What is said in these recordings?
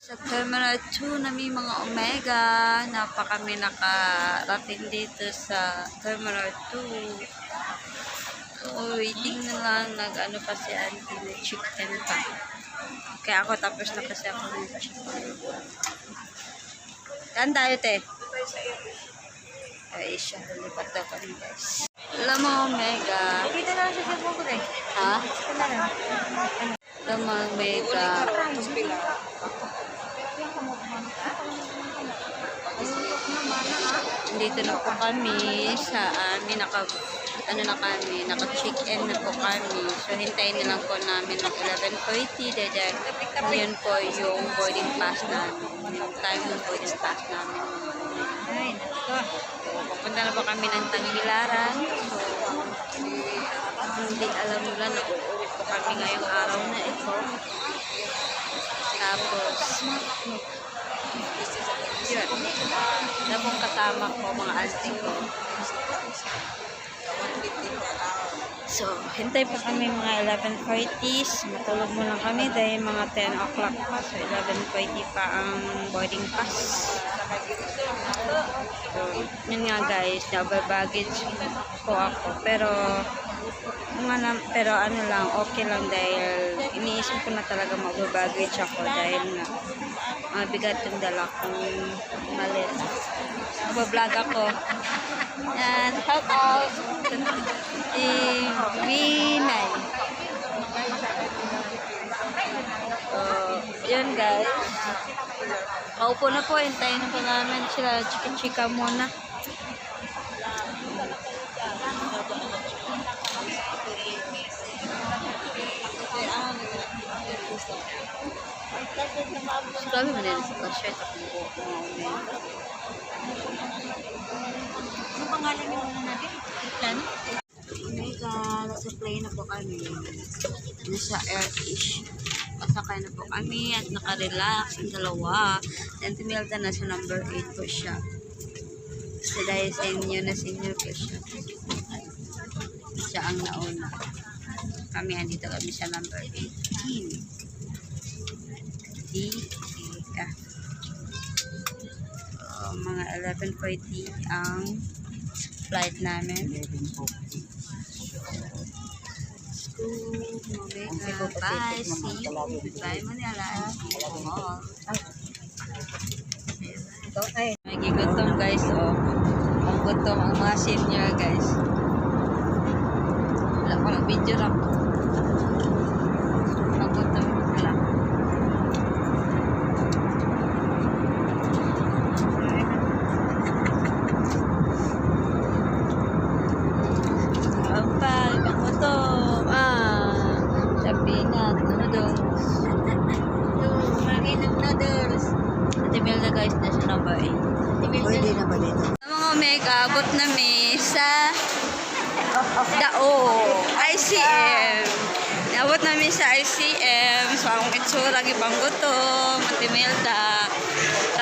Sa Terminal 2 na may mga Omega, kami nakarating dito sa Terminal 2. So, waiting na lang, nag-ano pa si auntie, na chicken pa. Kaya ako tapos na kasi ako ng chicken. Saan tayo, te? Ay, siya. Lipat daw kami, guys. Alam mo, Omega. Dito na lang siya sa buko eh. Ha? Dito na lang. Alam mo, Omega. Dito na po kami sa amin, naka-check-in na po kami. So, hintayin na lang po namin ng 11:30. Dahil yun po yung boarding pass namin. Yung time ng boarding pass namin. Ay, nako. So, pupunta na po kami ng Tanghilaran. So, hindi alam nila na uuwi po kami ngayong araw na ito. Tapos, yun. Na pong kasama ko, mga auntie ko. So, hintay pa kami mga 11:40s. Matulog mo lang kami dahil mga 10 o'clock pa. So, 11:40 pa ang boarding pass. So, yun nga guys, na-overbaggage po ako. Pero ano lang, okay lang dahil iniisip ko na talaga mag-overbaggage ako dahil nga bigat yung dala kong malit. Mag-vlog ako. And help out si Vinay. So, yun guys. Kaupo na po, hintayin na po namin sila. Chika-chika muna. Grabe mo din sa shirt at buhok mo. Ano pangalan niyo muna natin? Plan? Omega, nasa plane na po kami. Nasa Air-ish. Pasakay na po kami at nakarelax ang dalawa. Then Timelda na sa number 8 po siya. So dahil senior po siya. Siya ang nauna. Kami andito kami sa number 18. Mga 11:40 ang flight namin. Bye, see you. Bye, Manila. May gigutom guys, oh. Ang gutom ang mga senior guys. Wala ko lang video lang. Magutom lang. Timelda guys, nasa number 8. Pwede na ba dito? Mga Omega, abot na mi sa Dao, ICM. Abot namin sa ICM. So, ang itsura, gipang gutom, Timelda.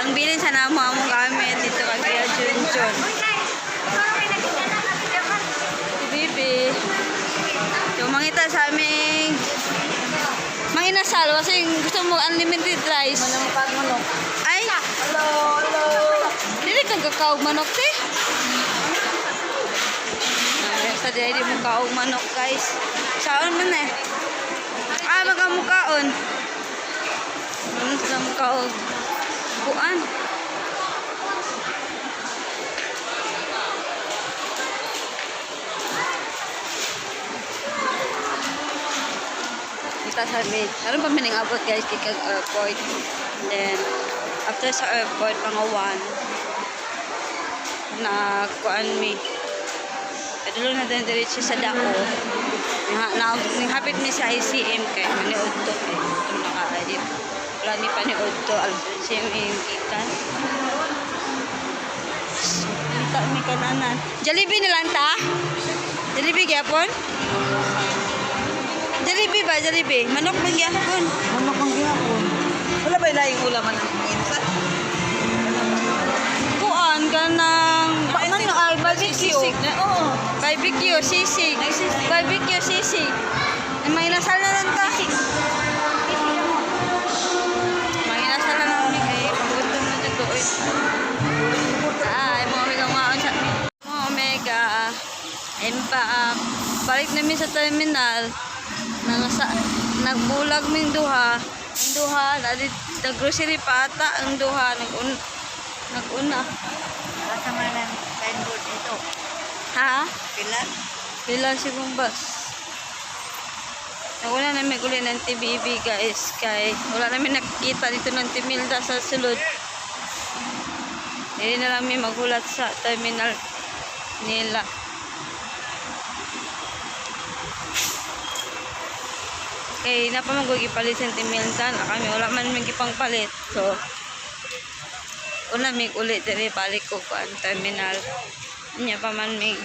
Ang bilin sa namo among gamit dito kaya Junjun. Si Bibi. So, mangita sa aming manginasal. Kasi gusto mo unlimited rice. Manamukag manok. Ay! Hello! Dili kang kakaog manok, te. Sa dili mo kaog manok, guys. Saan man eh? Magamukaon. Ano sa mukaog? Buan. Kita sa mid. Ano pa mining abot, guys, kikag airport. And then, after sa airport, mga 1, nagkuan mi. Padulo na din diretso sa Dao. Hapit mi sa ICM kay maniod to. Itong naka-edit. Wala mi paniod to. ICM yung ikan. Kita mi kananan. Jollibee na lang ta? Jollibee gyapon? Jollibee ba? Jollibee? Manok ba gyapon? Manok ang gihapon. Wala ba ilaing ulaman ng insa? Kuan ka ng barbecue. Oo. Barbecue, sisig. Barbecue, sisig. May inasal na lang ta. May inasal na lang balik namin sa terminal. Nagbulag ming duha. Ang duha, nag-grocery pa ata ang duha. Nag-una. Nasa man ang signboard dito. Ha? Pila? Pila sigong bus. Wala namin uli ng TBB guys. Kay wala namin nakikita dito ng Timilda sa sulod. Hindi na namin maghulat sa terminal nila. Kay napamagwag ipalit sa Timilda na kami. Wala man may ipang palit. So, una mig ulit diri balik ko ang terminal. Nya pa man mig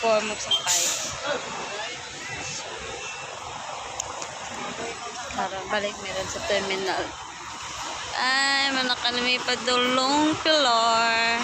ko magsakay. Tara, balik meron sa terminal. Ay, manakalami pa dulong pilor.